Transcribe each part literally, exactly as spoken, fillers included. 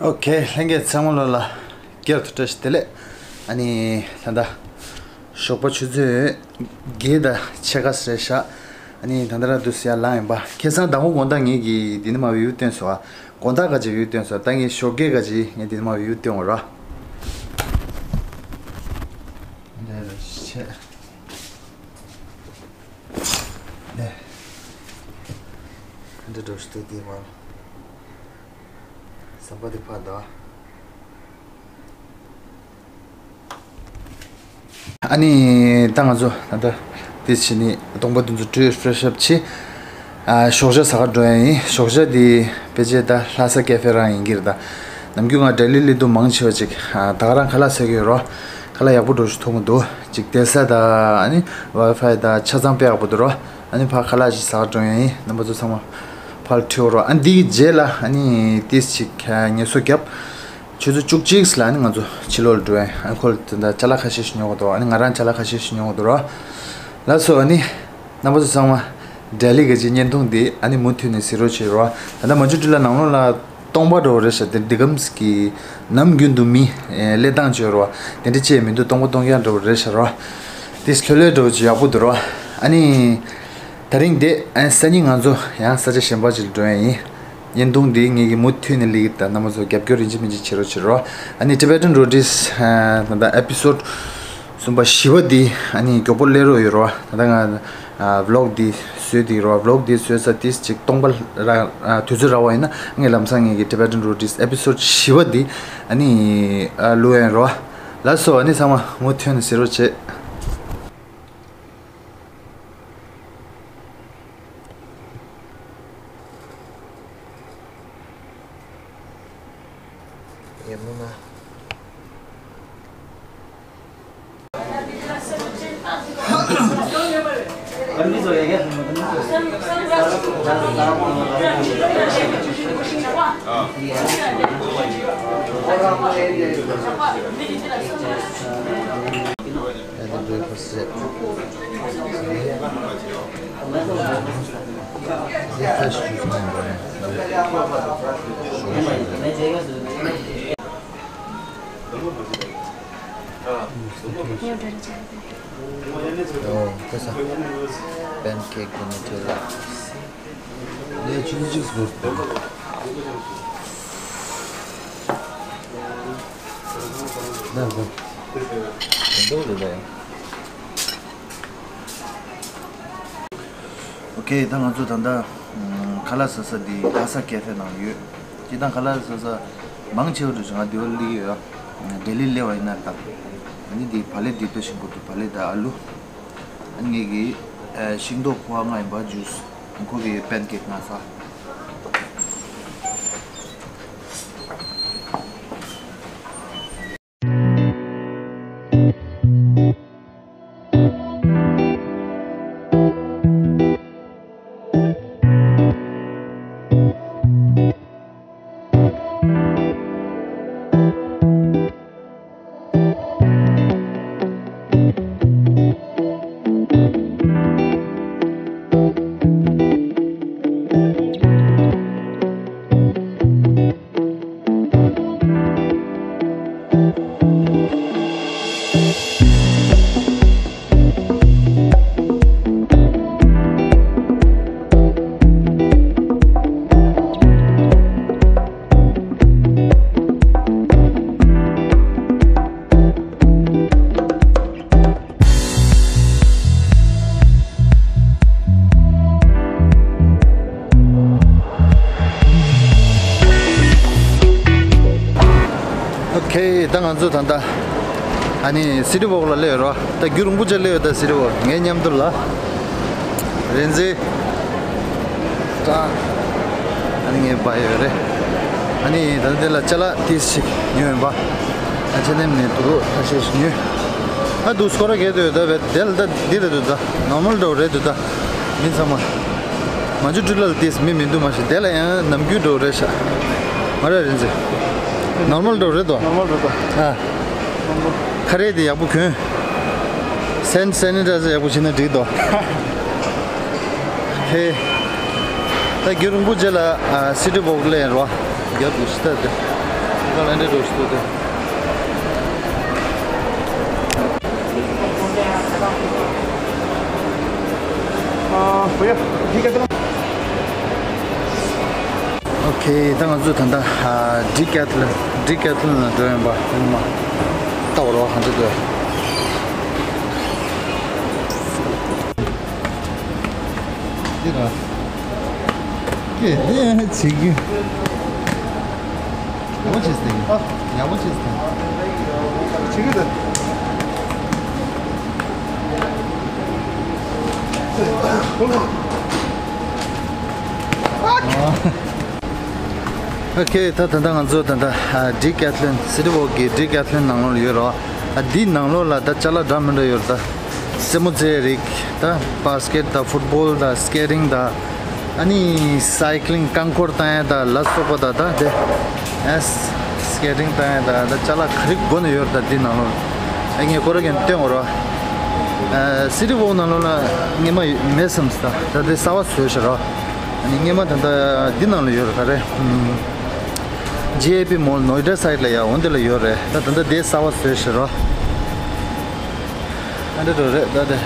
ཨོ་ཁེ། ལྷན་རྒྱས་ཚང་མ་ལོ་ལ་བསྐྱར་དུ་བཀྲ་ཤིས་བདེ་ལེགས། ཨ་ནི་ད་ལྟ་ཞོགས་པ་ཆུ་ཚོད་བརྒྱད་དང་ཕྱེད་ཀ་ཙམ་རེད་ཤག་ཨ་ནི་ད་ལྟ་ར་འདུག་སེ་ཡར་ལངས་ཡིན་པ། ཁ་སང་མདང་དགོང་དག་ངེད་ཀྱིས་འདི་ནས་མར་བིའུ་སྟོན་སོང་ཨ། དགོང་དག་ག་ཅིག་བིའུ་སྟོན་སོང་། ད་ངས་ཞོགས་ཀས་ག་ཅིག་ངས་འདི་ནས་མར་བིའུ་སྟོན་འོང་ར། འདི་འདྲ་ཞིག་འདུག་སྟེ་དེ་མར་ཟམ་པ་དེ་ཕར་འདུག་ཨ་ནི་ད་ང་ཚོ་ད་ལྟ་དེ་བྱས་ནས་སྟོང་པ་དེ་ཚོ་བཀྲུས་ཕེ་རེ་ཤི་ཨབ་བྱས། ཨ། ཞོགས་ཇ་ཟ་ག་འགྲོ་ཡ་ཡིན། ཞོགས་ཇ་དེ་ཕལ་ཆེར་ད་ལྷ་ས་ཀེ་ཧྥེ་རང་ཡིན་གྱི་རེད་ད། ནམ་རྒྱུན་ང་ལྡི་ལི་སླེབས་དུས་མང་ཆེ་བ་ཅིག་ཨ། ད་ག་རང་ཁ་ལག་ཟ་གི་ཡོད་རོ། ཁ་ལག་ཡག་པོ་འདྲ་ཞིག་མཐོང་གི་འདུག་ཅིག་བསྡད་ས་དང་ཨ་ནི་ཝའི་ཕའི་དང་ཆ་ཚང་དཔེ་ཡག་པོ་འདུག་རོ། ཨ་ནི་ཕར་ཁ་ལག་ཅིག་ཟ་ག་འགྲོ་ཡ་ཡིན། རྣམ་པ་ཚོ་ཚང་མ་ཕར་ཁྲིད་རོགས། ཨ་ནི་འདིའི་རྗེས་ལ་ཨ་ནི་ཏིས་ཅིག་ངལ་གསོ་རྒྱབ། ཆུ་ཚོད་བཅུ་གཅིག་ལ་ཨ་ནི་ང་ཚོ་ཕྱི་ལོགས་ལ་འགྲོ་ཡ་ཡིན། ཨ་ནི་ཁོ་ལ་ད་ལྟ་ཅ་ལག་ཁ་ཤས་ཤིག་ཉོ་དགོས་འདུག་ཨ་ནི་ང་རང་ཅ་ལག་ཁ་ཤས་ཤིག་ཉོ་དགོས་འདུག་རོ། ལགས་སོ། ཨ་ནི་རྣམ་པ་ཚོ་ཚང་མ་ལྡི་ལི་གི་ཅིག་བརྙན་ཐུང་འདི་ཨ་ནི་མུ་མཐུད་ནས་གཟིགས་རོགས་བྱེད་རོགས། ད་ལྟ་མ་ཇུ་ཊི་ལ་ནང་ལོགས་ལ་སྟོང་པ་འདྲ་བོ་རེད་ཤག་དེ་འདི་གམ་གི་ནམ་རྒྱུན་དུ་མི་ཨེ་སླེབས་སྟངས་བྱོས་རོགས། དེ་འདྲ་ཅིག་མི་འདུག་སྟོང་པ་སྟོང་རྐྱང་འདྲ་བོ་རེད་ཤག་རོགས། དེ་ལྷོད་ལྷོད་འདྲ་བོ་ཅིག་ཡག་པོ་འདུག་རོགས། ཨ་ནི་དེ་རིང་དེ་ཨ་ནི་སང་ཉིན་ང་ཚོ་ཡང་ས་ཆ་གཞན་པ་ཅིག་ལ་འགྲོ་ཡ་ཡིན། བརྙན་ཐུང་འདི་ངེད་ཀྱིས་མུ་མཐུད་ནས་ལེགས་དང་རྣམ་པ་ཚོ་རྒྱབ་སྐྱོར་ཡིན་གཅིག་མིན་གཅིག་བྱེད་རོགས་བྱེད་རོགས། ཨ་ནི་Tibetan Roadies ད་ལྟ་ཨེ་པི་སོ་ཌི་གསུམ་པ་བཞི་པ་འདི་ཨ་ནི་མགྱོགས་པོ་སླེབས་རོགས་ཡོད་རོགས། ད་ལྟ་ང་ཝི་ལོག་འདི་བཟོས་འདི་རོགས། ཝི་ལོག་འདི་བཟོས་ཚར་དུས་ཅིག་སྟོང་པ་ར་དུས་ཚོད་རག་པ་ཡིན་ན་ངས་ལམ་སང་ངེད་ཀྱི་Tibetan Roadies ཨེ་པི་སོ་ཌི་བཞི་པ་འདི་ཨ་ནི་བླུག་ཡ་ཡིན་རོགས། ལགས་སོ། ཨ་ནི་ཚང་མ་མུ་མཐུད་ནས་གཟིགས་རོགས་བྱེད། Breakfast set. Breakfast juice. Oh, that's a pancake with Nutella. Yeah, chili juice good. That's good. ཨོ་ཁེ། ད་ང་ཚོ་ད་ལྟ་ཁ་ལག་ཟ་ས་འདི་ལྷ་ས་ཀེ་ཧྥེ་ནང་ཡོད། སྤྱིར་བཏང་ཁ་ལག་ཟ་ས་མང་ཆེ་བ་འགྲོ་ཞིང་ང་འདི་བ་སླེབས་ཡོད། ལྡི་ལི་སླེབས་པ་ཡིན་ན་ད་ཨ་ནི་འདི་བག་ལེབ་འདི་ལྟ་བཞིན་པོ་འདུག་བག་ལེབ་དང་ཨ་ལུ། ཨ་ནི་ངེད་ཀྱི་ཤིང་ཏོག་ཕོ་བ་ལྔ་ཡིན་པ་ཇུས། ཁོ་གི་པན་ཀེག་ང་ཟ། ཨོ་ཁེ། ད་ང་ཚོ་ད་ལྟ་ཨ་ནི་སི་ཊི་ཝོག་ལ་སླེབས་ཡོད་རོ། ད་རྒྱུན་རིང་པོ་ཅིག་སླེབས་ཡོད། ད་སི་ཊི་ཝོག་ངའི་མཉམ་དུ་ལ་རེན་ཙི། ཨ་ནི་ངའི་བ་ཡོད་རེད། ཨ་ནི་ད་ལྟ་འདི་ལ་ཅ་ལག་ཏིས་ཞིག་ཉོས་ཡིན་པ། ཨ་ཅེ་ནེམ་ནས་དུ་ཁ་ཤས་ཤིག་ཉོས། ཨ་འདུག་སྐོར་ར་གས་དུ་ཡོད། ད་བས་དེ་ལ་ད་འདི་རེད་འདུག་ད་ནོར་མལ་འདྲ་བོ་རེད་འདུག་ད་མི་ཚང་མ། མ་ཇུ་ཊི་ལ་ལ་ཏིས་མི་མི་འདུག་མ་གཞི་དེ་ལ་ཡང་ནམ་རྒྱུན་འདྲ་བོ་རེད་ཤག་མ་རེད་རེན་ཙི། ནོར་མལ་འདྲ་བོ་རེད་དོ། ནོར་མལ་རེད་དོ། ཨ། ཁ་རས་དེ་ཡག་པོ་གྱོན། སེན་སེ་ནི་ཊའི་ཛར་ཡག་པོ་བྱས་ན་འགྲིག་དོ། ཧེ། ད་རྒྱུན་རིང་པོ་རྗེས་ལ་ཨ་སི་ཊི་ཝོག་སླེབས་རོ། རྒྱབ་ཏུ་ཤི་ད་དེ། Calendar roast to the. हाँ, भैया, ठीक है, चलो। Okay, ད་ང་ཚོ་ད་ལྟ་ཨ་Decathlon, Decathlon་ལ་འགྲོ་ཡིན་པ། ཨ་ནི་མ་ལྟ་བར་བ་གང་འདྲ་འདུག་འདི་ར། ཀྱེ་འདི་ཡང་བྱེད་རྒྱུ། ཡག་པོ་བྱས་ཟིན། ཨ། ཡག་པོ་བྱས་ཟིན། བྱེད་རྒྱུ་དེ། Okay, ད་ད་ལྟ་ང་ཚོ་ད་ལྟ་ཨ་Decathlon, City Walk་གི་Decathlon་ནང་ལོགས་ལ་ཡོད་རོགས། ཨ་འདི་ནང་ལོགས་ལ་ད་ཅ་ལག་འདྲ་མི་འདྲ་ཡོད་རེད་ད། རྩེད་མོ་རྩེ་རིགས་ད་basket་ད་football་ད་skating་ད། ཨ་ནི་cycling་རྐང་འཁོར་བཏང་ཡ་ད་ལ་སོགས་པ་ད་ད་དེ། ཨེ། skating་བཏང་ཡ་ད་ད་ཅ་ལག་ག་རེ་དགོས་ན་ཡོད་རེད་ད་འདི་ནང་ལོགས་ལ། ཨ་ངས་ཁོ་རང་གིས་སྟོན་དགོས་རོགས། ཨ་City Walk་ནང་ལོགས་ལ་སྔོན་མ་མེད་བསམ་སོང་ད། ད་དེ་གསར་པ་བཟོས་ཤག་རོགས། ཨ་ནི་སྔོན་མ་ད་ལྟ་འདི་ནང་ལ་ཡོད་རེད། ག་རེ། ཨམ། G A P Mall་Noida side་ལ་ཡ་འོ་འདི་ལ་ཡོད་རེད། ད་ད་ལྟ་དེ་གསར་པ་བཟོས་ཤག་རོགས། ཨ་འདྲ་འགྲོ་རེད་ད་དེ།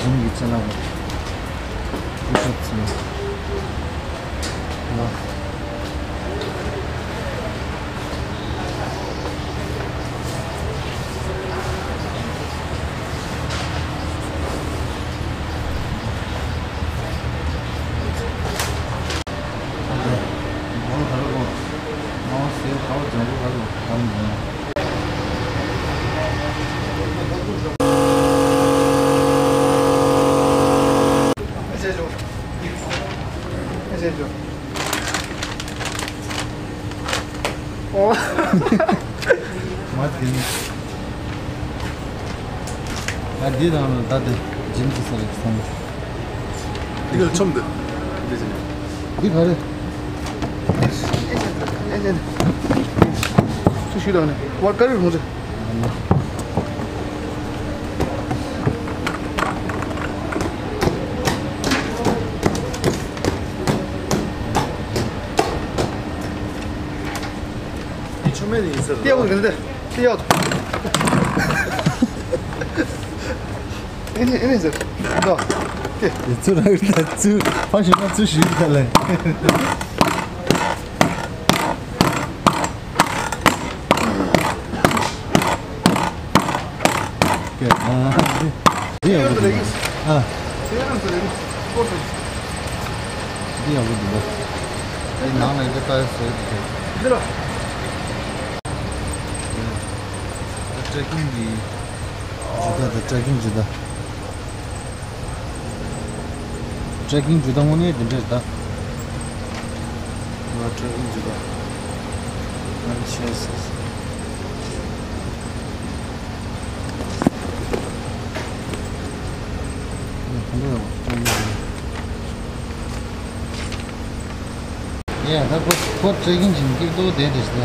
Zoom་གི་ཅ་ལག་པ། Push up་ཚོ། ལ། ཨོ། མ་དེ་ནི། ང་འདི་དང་ལ་ད་དེ་gym་དུ་ས་རེད་བསམ། འདི་ག་ལ་ཆོམ་འདི། འདི་ཟེར། འདི་ག་རེད། ཚུར་ཞུས་དང་ནི་workout་རེད་ཁོང་ཚོ། འདི་ཆོ་མེད་ཡིན་ཟེར། ཏེ་ཡོད་གི་འདི། ཏེ་ཡོད། ཨེ་ནི་ཨེ་ནི་ཟེར། འདི། ཏེ། ཚུར་རག་ད་ཚུར་ཕ་ཞིག་ན་ཚུར་ཞིག་ད་ལེ། ཀེ། ཨ། འདི་ཡག་པོ་འདུག་ཨ། འདི་ཡག་པོ་འདུག་འདི་ནང་ལ་འདི་ལྟ་ཡག་བཟོས་འདུག་འདི་ལ། ད་ཊེ་རེ་ཀིང་གི་ཇུ་ད་ད་ཊེ་རེ་ཀིང་ཇུ་ད། ཊེ་རེ་ཀིང་ཇུ་ད་དངོས་གནས་འདི་འདྲ་རེད་ད། ང་ཊེ་རེ་ཀིང་ཇུ་ད། ང་ཤེས་སོང་། ཡ་ད་ཁོ་ཁོ་ཊེ་རེ་ཀིང་བྱེད་ཀྱི་ཏོག་དེ་དེ་ཞིག་ད།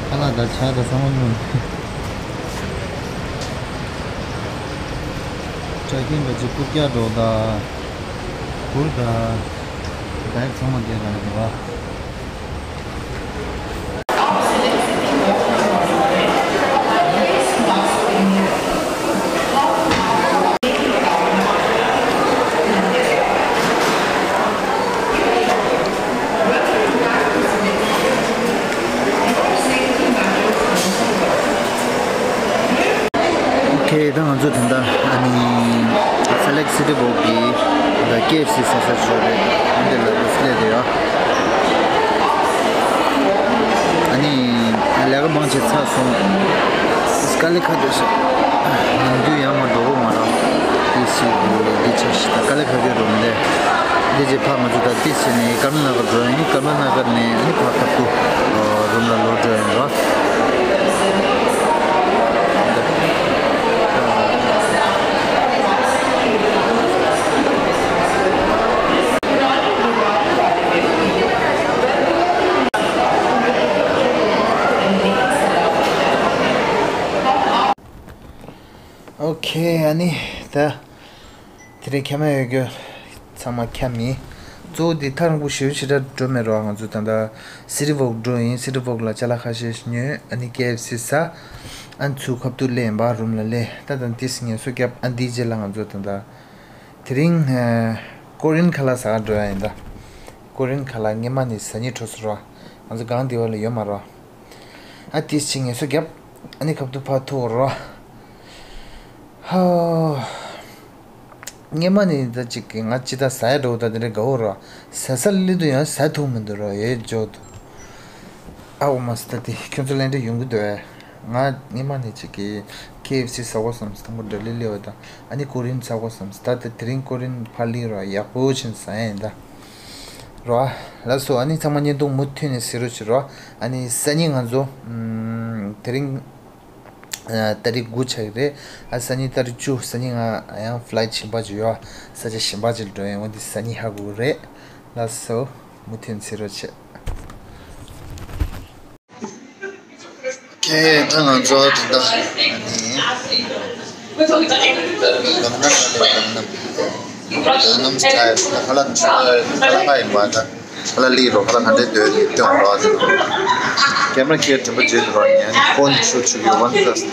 ཁ་ལག་ད་ཇ་ད་ཚང་མ་ཉོས། ཊེ་རེ་ཀིང་ད་ཅི་རྐུབ་བཀྱག་འགྲོ་ད། གུར་ད། ད་ཚང་མ་དེ་ད་རེད་པ། ཨོ་ཁེ། ད་ང་ཚོ་ད་ལྟ་ཨ་ནི་སེ་ལེག་སི་ཊི་བོག་གི་ད་ཀེ་ཨེཕ་སི་ཟ་ས་ཞོར་རེད། འདི་ལ་རུ་སླེབས་བསྡད་ཡོད། ཨ་ནི་ལས་ཀ་མང་ཆེ་ཚར་སོང་། དཀའ་ལས་ཁག་འདུག་ཤག་ནམ་རྒྱུན་ཡར་མར་འགྲོ་གི་མ་རེད། དེ་ཞིག་འདི་ཆ་ཞིག་ད་དཀའ་ལས་ཁག་གི་རུ་མི་འདུག་འདི་རྗེས་ཕར་ང་ཚོ་ད་ཏིས་བྱས་ནས་ཀམ་ལ་ནགར་འགྲོ་ཡིན། ཀམ་ལ་ནགར་ནས་ཨ་ནི་ཕར་ཁ་ཐུག་རུམ་ལ་ལོག་འགྲོ་ཡིན་རོ། ཨོ་ཁེ། ཨ་ནི་ད་དེ་རིང་ཁྱམས་ཡོད་རྒྱུ་ཚང་མ་ཁྱམས་ཡིན། གཙོ་བོ་དེ་ཐག་རིང་པོ་ཞེ་པོ་ཞེ་དྲག་འགྲོ་མེད་རོགས། ང་ཚོ་ད་ལྟ་སི་ཊི་ཝོག་འགྲོ་ཡིན། སི་ཊི་ཝོག་ལ་ཅ་ལག་ཁ་ཤས་ཉོས། ཨ་ནི་ཀེ་ཨེཕ་སི་ཟ། ཨ་ནི་ཚུར་ཁ་ཐུག་སླེབས་ཡིན་པ། རུམ་ལ་སླེབས། ད་ད་ཏིས་ངལ་གསོ་བརྒྱབ། ཨ་འདིའི་རྗེས་ལ་ང་ཚོ་ད་ལྟ་དེ་རིང་ཨ་ཀོ་རིན་ཁ་ལག་ཟ་ག་འགྲོ་ཡ་ཡིན་ད། ཀོ་རིན་ཁ་ལག་སྔོན་མ་ནས་ཟ་སྙིང་བྲོ་སོང་རོ། ང་ཚོ་སྒང་འདི་བ་ལ་ཡོད་མ་རོ། ཨ་ཏིས་ཅིག་ངལ་གསོ་བརྒྱབ། ཨ་ནི་ཁ་ཐུག་ཕར་ཐུག་རོ། ཧོ། སྔོན་མ་ནས་ད་ཅིག་གི་ང་ཅི་ད་ཟ་ཡ་འགྲོ་ད་དེ་འདྲ་དགའ་བོ་རོ། ཟ་ས་སླེབས་དུས་ཡང་ཟ་ཐུབ་མི་འདུག་རོ། ཡེ་འཇོག་ཏུ། ཨ་འོ་མ་སི་ད་དེ་ཁྱོད་ཚོ་ལན་འདྲ་ཡོང་གི་འདུག་ཨེ། ང་སྔོན་མ་ནས་ཅིག་གི་ཀེ་ཨེཕ་སི་ཟ་དགོས་བསམ་སི་དང་པོ་འདྲ་ལི་ལི་བ་དང་། ཨ་ནི་ཀོ་རིན་ཟ་དགོས་བསམ་སི། ད་ད་དེ་རིང་ཀོ་རིན་ཕར་ལི་རོ། ཡག་པོ་ཕྱིན་ཟ་ཡ་ཡིན་ད། རོ། ལགས་སོ། ཨ་ནི་ཚང་མ་བརྙན་ཐུང་མུ་མཐུད་ནས་གཟིགས་རོགས་བྱེད་རོ། ཨ་ནི་སང་ཉིན་ང་ཚོ་ཨམ་དེ་རིང་ཨ་ཏ་རིག་དགུ་ཆགས་ཀྱི་རེད། ཨ་སང་ཉིན་ཏ་རིག་བཅུ། སང་ཉིན་ང་ཡང་ཕ་ལའེ་ཊི་གཞན་པ་ཅིག་ཡོད། ས་ཆ་གཞན་པ་ཅིག་འགྲོ་ཡིན། འོ་འདི་སང་ཉིན་ཧ་གོ་གི་རེད། ལགས་སོ། མུ་མཐུད་ནས་གཟིགས་རོགས་བྱེད། ཁེ། ད་ང་ཚོ་ད་ལྟ་ཨ་ནི་གང་ནམ་ལ་ལས་གང་ནམ་གང་ནམ་ཆ་ཡ་ད་ཁ་ལག་ཁ་ལག་ཁ་ཡིན་པ། ད་ཁ་ལག་ལི་རོ། ཁ་ལག་ག་འདྲས་འདོད་འདོད་རོ། ད་ཀེ་མ་ར་ཁྱེར་དྲན་པ་བརྗེད་འགྲོ་རོ། ཡང་ཁོ་ནི་ཆུ་ཆུ་གི་ཝན་ཀླ་སི།